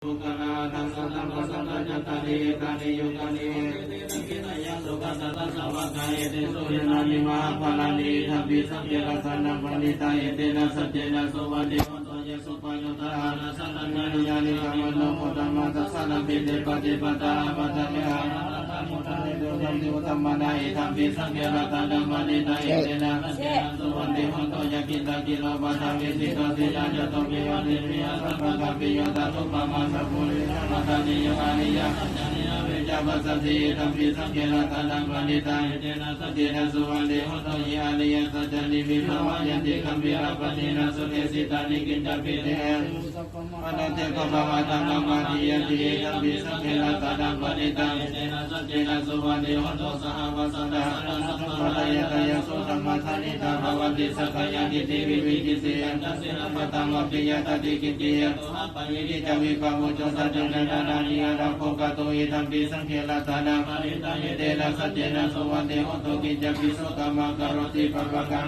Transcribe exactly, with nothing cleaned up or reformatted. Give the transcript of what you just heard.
Puggalā aṭṭha sataṃ pasatthā cattāri etāni yugāni honti dakkhiṇeyyā sugatassa devakā etesu dinnāni mahapphalāni idampi saṅghe ratanaṃ paṇītaṃ etena saccena suvatthi hotu. Ye suppayuttā aṭṭha sataṃ yānīdhammanuppamāni tasā lambitabbe paṭipadā appaṭivatā uddamāni idampi saṅghe ratanaṃ paṇītaṃ etena saccena suvatthi hotu. Ye khīṇā khīlā paṭhaviṃ sitā sītā catubbhi vātebhi asampakampiyo tathūpamā sappuriso matandī yo ariyasaccāni avecca passati idampi saṅghe ratanaṃ paṇītaṃ etena saccena suvatthi hotu. Ye ariyasaccāni vibhāvayanti gambhīrapaṭīna sudesitāni kiñcāpi te anupassipati idampi saṅghe ratanaṃ paṇītaṃ etena saccena suvatthi hotu. Sahāvassa dassanasamphāviyā yā suddhammadanitā bhavanti sakkāyadiṭṭhi vibhajjitā sīlabbataṃ vapiyā tattha kiñci. Yato hāparittā vippamucco sattena dānādiyā labbhū kātuṃ idampi saṅghe ratanaṃ paṇītaṃ etena saccena suvatthi hotu. Kiñcāpi so kammaṃ karoti pāpakaṃ